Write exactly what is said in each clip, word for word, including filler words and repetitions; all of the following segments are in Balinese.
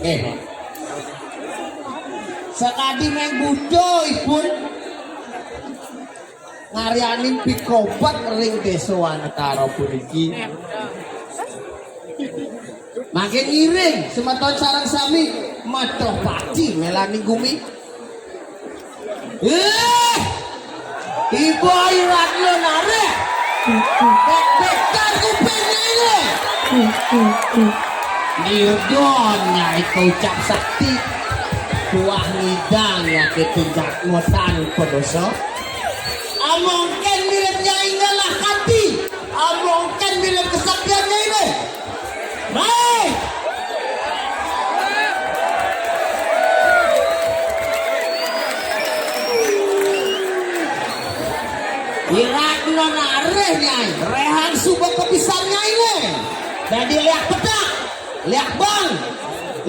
Eh. Sakadi meng bujo ipun ngaryanin pikobet ring Desa Wanatara puniki. Mangkin ngiring semeton sareng sami madoh pati melaning gumi. Eh, Ibu Ayu Ratna Nareh. Bek-bekan kupingnya ini. Niudon nyai keucap sakti. Tuah ngidang nyai keutingkat mutan pedosa. Among kan mirip nyai ngalah hati. Among kan mirip kesaktian nyai deh. Baik. Irak non areh nyai. Rehan suba kepisan nyai deh. Jadi liak petak. Liak bang,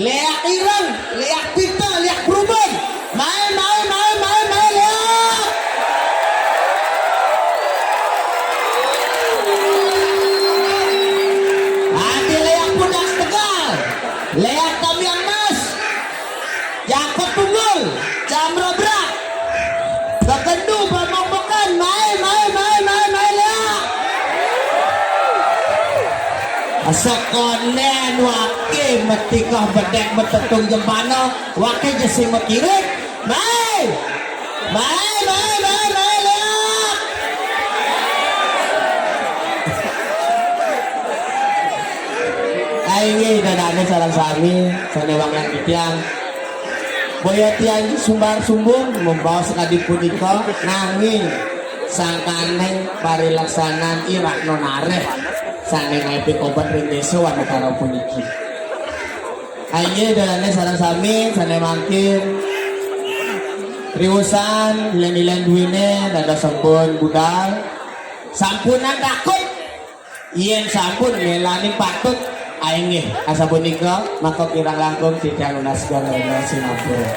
liak ireng, liak pite, liak berubeng. Mai, mai, mai, mai, mai, liak. Ati liak pudak tegal, liak tamiang emas, jakot tunggul, jam rebrak. Kekendu bamong beken, mai, mai, mai, mai, mai, liak. Sekonen wake metikah bedek betetung jempana, wake jesi mekirik, mai, mai, mai, mai, mai, liak. Ai nggih, dadane sareng sami, sane wangiang titiang. Boya tiang sumbar sumbung membaos kadi punika, nanging sangkaning parilaksanan Irak non areh sane ngae pikobat ring desa wanakara puniki. Inggih, dalane sareng sami sane mangkin riusan ilen-ilen duwine dados sampun budal. Sampunang takut. Yen sampun ngelani patut, inggih, asapunika maka kirang langkung titiang nunas geng rena sinampura.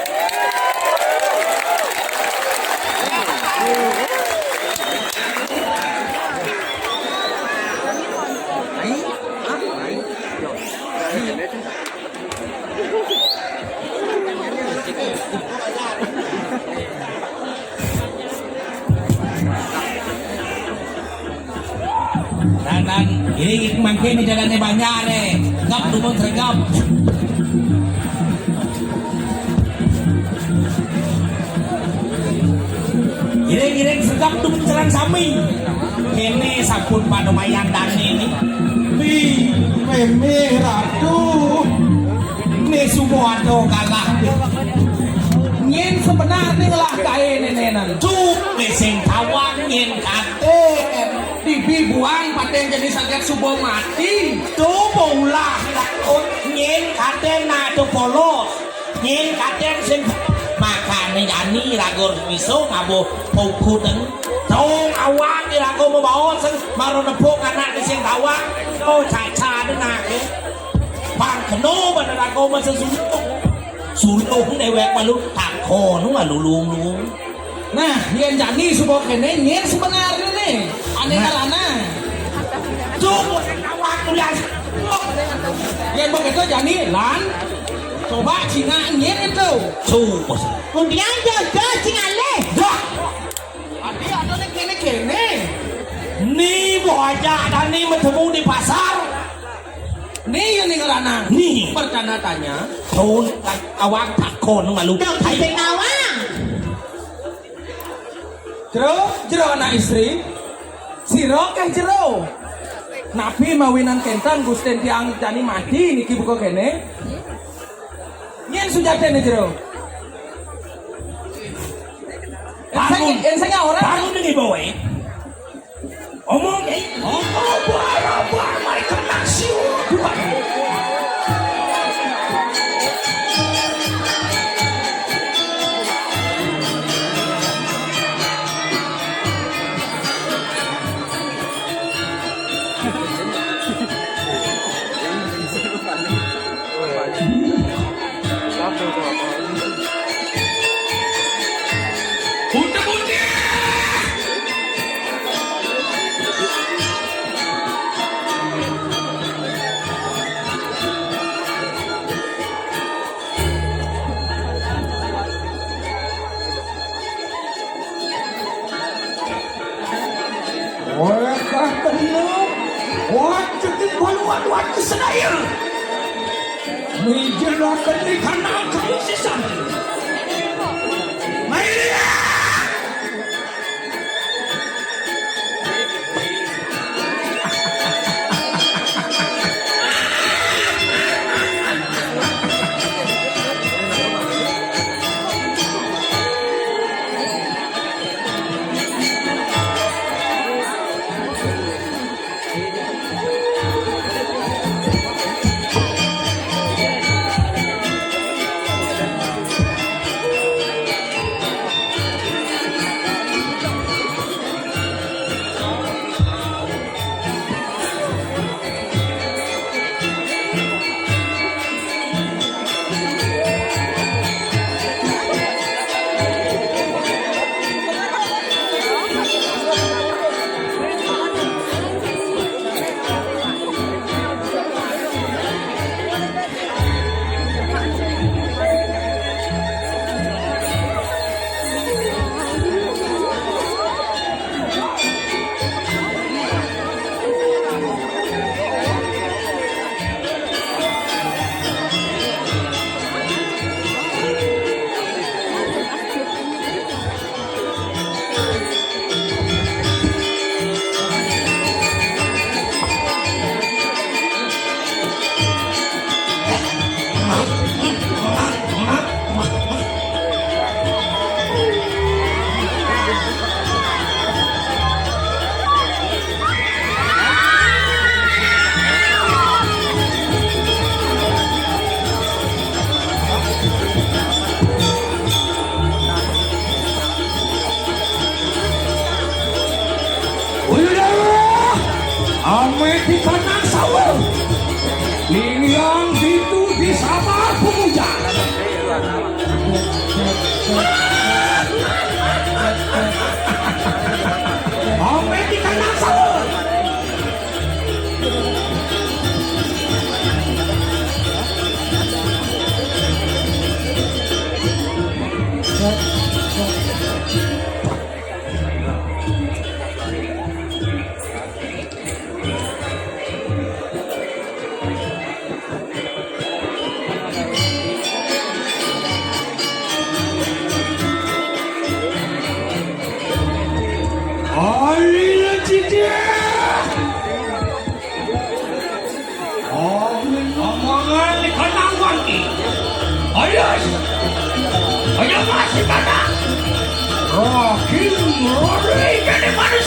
Dan, dan, ini mangkin jalane banyak ne. Gap dumun sergap. Iring-iring sergap dumun jalan sami. Kene sampun pada mayan dane ni. Wi, meme ratu. Ne suba ada kalah. Nyen sebenarne ngelah kae nenenan. Cuk, ne sing tawang nyen kate. Dibi buang paten jani saget suba mati. Tuh ulah takut nyen kate na tu polos. Nyen kate sing makane jani raga bisa ngabo pukuten. Dong awak iraga mabaos mara nepuk anak sing tawang. Oh, caca denake. Pang kena pada raga masa suluh. Suluh dewek malu takon malu lung-lung. Nah, yen jani suba kene, nyen sebenarne ne? Ane nah. Karana. Cuk, awak kuliah. Yen begitu jani, lan. Coba Cina nyen itu. Cuk, bos. Kuntian jojo Cina le. Dah. Adi ada ning kene-kene. Ni mau aja ada ni bertemu di pasar. Ni yang ni ngerana. Ni. Pertanda tanya. Tahun awak takon malu. Dong, hai. Sing nawang. Jero, jero anak istri. Sira keh jero. Napi mawinan kenten Gusten tiang jani mati niki buka kene. Nyen sujatene jero. Bangun. Enseng, enseng ora. Bangun ini bawa. Omong, eh, omong, buar, buar, mari kena siu, buar. Oleh karena, wajib dibaluan wajib sedaya. Mijil akan dikanal kamu sisan. Mairia! Di kanan sawah. Liliang itu di sabar pemuja. Ompet di kanan sawah. Ayo, Cici. Oh, omongan ni kanawan ki. Ayo. Ayo masih kana. Rocky, Rory, jadi mana